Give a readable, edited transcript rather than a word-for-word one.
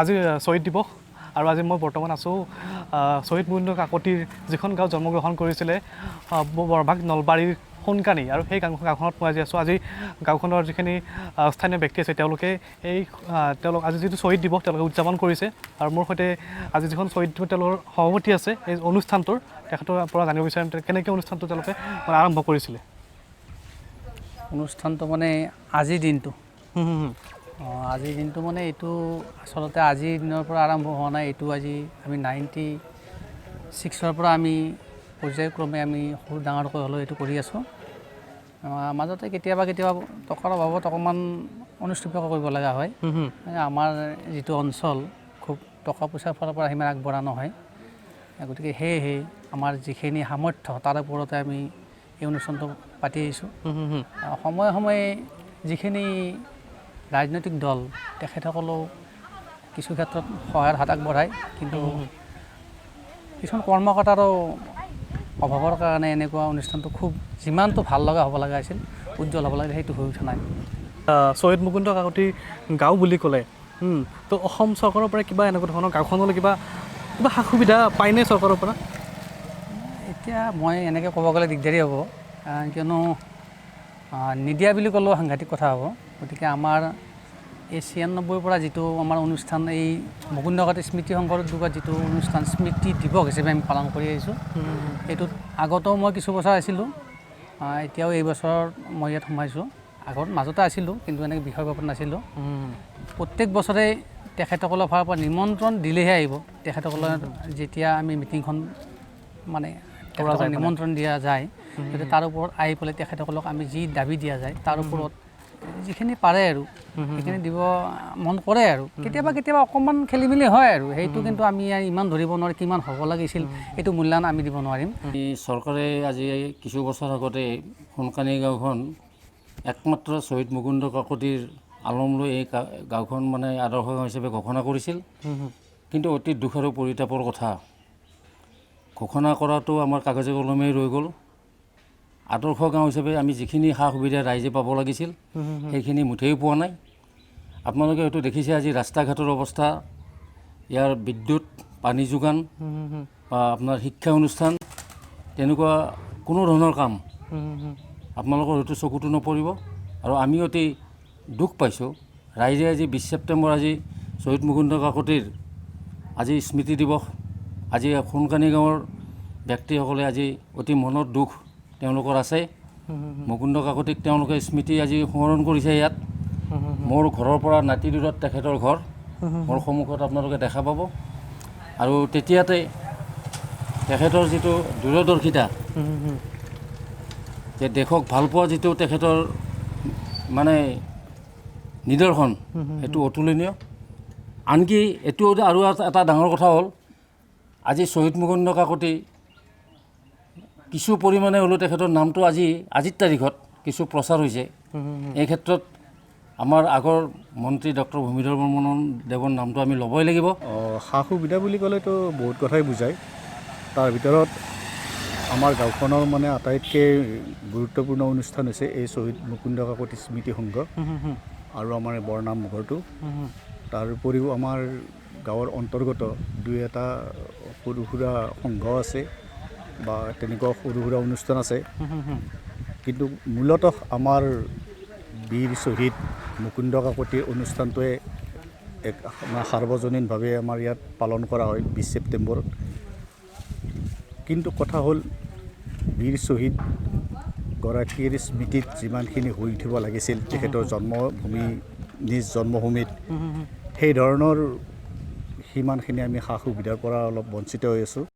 আজি শ্বহীদ দিৱস আৰু আজি মই বৰ্তমান আছোঁ শ্বহীদ মুকুন্দ কাকতিৰ যিখন গাঁৱত জন্মগ্ৰহণ কৰিছিলে, বৰভাগ নলবাৰীৰ সোণকানি আৰু সেই গাঁওখনত মই আজি আছোঁ। আজি গাঁওখনৰ যিখিনি স্থানীয় ব্যক্তি আছে, তেওঁলোকে এই তেওঁলোক আজি যিটো শ্বহীদ দিৱস তেওঁলোকে উদযাপন কৰিছে। আৰু মোৰ সৈতে আজি যিখন শ্বহীদ দিৱস তেওঁলোকৰ সভাপতি আছে এই অনুষ্ঠানটোৰ, তেখেতৰ পৰা জানিব বিচাৰিম কেনেকৈ অনুষ্ঠানটো তেওঁলোকে মানে আৰম্ভ কৰিছিলে। অনুষ্ঠানটো মানে আজিৰ দিনটো, অঁ, আজিৰ দিনটো মানে এইটো আচলতে আজিৰ দিনৰ পৰা আৰম্ভ হোৱা নাই। এইটো আজি আমি 96ৰ পৰা আমি পৰ্যায়ক্ৰমে আমি সৰু ডাঙৰকৈ হ'লেও এইটো কৰি আছোঁ। মাজতে কেতিয়াবা কেতিয়াবা টকাৰ অভাৱত অকণমান অনুষ্টুপীয়াকৈ কৰিব লগা হয়। মানে আমাৰ যিটো অঞ্চল খুব টকা পইচাৰ ফালৰ পৰা সিমান আগবঢ়া নহয়। গতিকে সেয়েহে আমাৰ যিখিনি সামৰ্থ্য তাৰ ওপৰতে আমি এই অনুষ্ঠানটো পাতি আহিছোঁ। সময়ে সময়ে যিখিনি ৰাজনৈতিক দল, তেখেতসকলেও কিছু ক্ষেত্ৰত সহায়ৰ হাত আগবঢ়ায়, কিন্তু কিছুমান কৰ্মকৰ্তাৰো অভাৱৰ কাৰণে এনেকুৱা অনুষ্ঠানটো খুব যিমানটো ভাল লগা হ'ব লগা আছিল, উজ্জ্বল হ'ব লাগে, সেইটো হৈ উঠা নাই। শ্বহীদ মুকুন্দ কাকতি গাঁও বুলি ক'লে তো অসম চৰকাৰৰ পৰা কিবা এনেকুৱা ধৰণৰ গাঁওখনলৈ কিবা কিবা সা সুবিধা পায়নে চৰকাৰৰ পৰা? এতিয়া মই এনেকৈ ক'ব গ'লে দিগদাৰী হ'ব, কাৰণ কিয়নো নিদিয়া বুলি ক'লেও সাংঘাতিক কথা হ'ব। গতিকে আমাৰ এই 96ৰ পৰা যিটো আমাৰ অনুষ্ঠান, এই মুকুন্দ কাকতি স্মৃতি সংঘৰ উদ্যোগত যিটো অনুষ্ঠান স্মৃতি দিৱস হিচাপে আমি পালন কৰি আহিছোঁ, এইটোত আগতেও মই কিছু বছৰ আছিলোঁ, এতিয়াও এই বছৰ মই ইয়াত সোমাইছোঁ। আগত মাজতে আছিলোঁ, কিন্তু এনেকৈ বিষয়ববত নাছিলোঁ। প্ৰত্যেক বছৰে তেখেতসকলৰ ফালৰ পৰা নিমন্ত্ৰণ দিলেহে আহিব। তেখেতসকলৰ যেতিয়া আমি মিটিংখন মানে তেখেতসকলক যায় মানে। নিমন্ত্ৰণ দিয়া যায়, গতিকে তাৰ ওপৰত আহি পেলাই তেখেতসকলক আমি যি দাবী দিয়া যায় তাৰ ওপৰত যিখিনি পাৰে আৰু সেইখিনি দিব মন কৰে। আৰু কেতিয়াবা কেতিয়াবা অকণমান খেলি মেলি হয় আৰু সেইটো কিন্তু আমি ইমান ধৰিব নোৱাৰোঁ। কিমান হ'ব লাগিছিল এইটো মূল্যায়ন আমি দিব নোৱাৰিম। এই চৰকাৰে আজি কিছু বছৰ আগতে সোণকানি গাঁওখন একমাত্ৰ শ্বহীদ মুকুন্দ কাকতিৰ আলম লৈ এই গাঁওখন মানে আদৰ্শ গাঁও হিচাপে ঘোষণা কৰিছিল। কিন্তু অতি দুখ আৰু পৰিতাপৰ কথা, ঘোষণা কৰাটো আমাৰ কাগজে কলমেই ৰৈ গ'ল। আদৰ্শ গাঁও হিচাপে আমি যিখিনি সা সুবিধা ৰাইজে পাব লাগিছিল, সেইখিনি মুঠেই পোৱা নাই। আপোনালোকে হয়তো দেখিছে আজি ৰাস্তা ঘাটৰ অৱস্থা, ইয়াৰ বিদ্যুৎ, পানী যোগান বা আপোনাৰ শিক্ষা অনুষ্ঠান, তেনেকুৱা কোনো ধৰণৰ কাম আপোনালোকৰ হয়তো চকুতো নপৰিব। আৰু আমি অতি দুখ পাইছোঁ। ৰাইজে আজি 20 ছেপ্টেম্বৰ, আজি শ্বহীদ মুকুন্দ কাকতিৰ আজি স্মৃতি দিৱস। আজি সোণকানি গাঁৱৰ ব্যক্তিসকলে আজি অতি মনত দুখ তেওঁলোকৰ আছে। মুকুন্দ কাকতিক তেওঁলোকে স্মৃতি আজি সোঁৱৰণ কৰিছে ইয়াত। মোৰ ঘৰৰ পৰা নাতি দূৰত তেখেতৰ ঘৰ, মোৰ সন্মুখত আপোনালোকে দেখা পাব। আৰু তেতিয়াতে তেখেতৰ যিটো দূৰদৰ্শিতা, যে দেশক ভালপোৱা যিটো তেখেতৰ মানে নিদৰ্শন, সেইটো অতুলনীয়। আনকি এইটো আৰু এটা ডাঙৰ কথা হ'ল, আজি শ্বহীদ মুকুন্দ কাকতি কিছু পৰিমাণে হ'লেও তেখেতৰ নামটো আজিৰ তাৰিখত কিছু প্ৰচাৰ হৈছে। এই ক্ষেত্ৰত আমাৰ আগৰ মন্ত্ৰী ডক্টৰ ভূমিধৰ বৰ্মন দেৱৰ নামটো আমি ল'বই লাগিব। অঁ, সা সুবিধা বুলি ক'লেতো বহুত কথাই বুজায়। তাৰ ভিতৰত আমাৰ গাঁওখনৰ মানে আটাইতকৈ গুৰুত্বপূৰ্ণ অনুষ্ঠান হৈছে এই শ্বহীদ মুকুন্দ কাকতি স্মৃতি সংঘ আৰু আমাৰ এই বৰনামঘৰটো। তাৰ উপৰিও আমাৰ গাঁৱৰ অন্তৰ্গত দুই এটা সৰু সুৰা সংঘ আছে বা তেনেকুৱা সৰু সুৰা অনুষ্ঠান আছে। কিন্তু মূলতঃ আমাৰ বীৰ শ্বহীদ মুকুন্দ কাকতিৰ অনুষ্ঠানটোৱে এক আমাৰ সাৰ্বজনীনভাৱে আমাৰ ইয়াত পালন কৰা হয় 20 ছেপ্টেম্বৰত। কিন্তু কথা হ'ল, বীৰ শ্বহীদ গৰাকীৰ স্মৃতিত যিমানখিনি হৈ উঠিব লাগিছিল তেখেতৰ জন্মভূমি, নিজ জন্মভূমিত, সেই ধৰণৰ সিমানখিনি আমি সা সুবিধাৰ পৰা অলপ বঞ্চিত হৈ আছোঁ।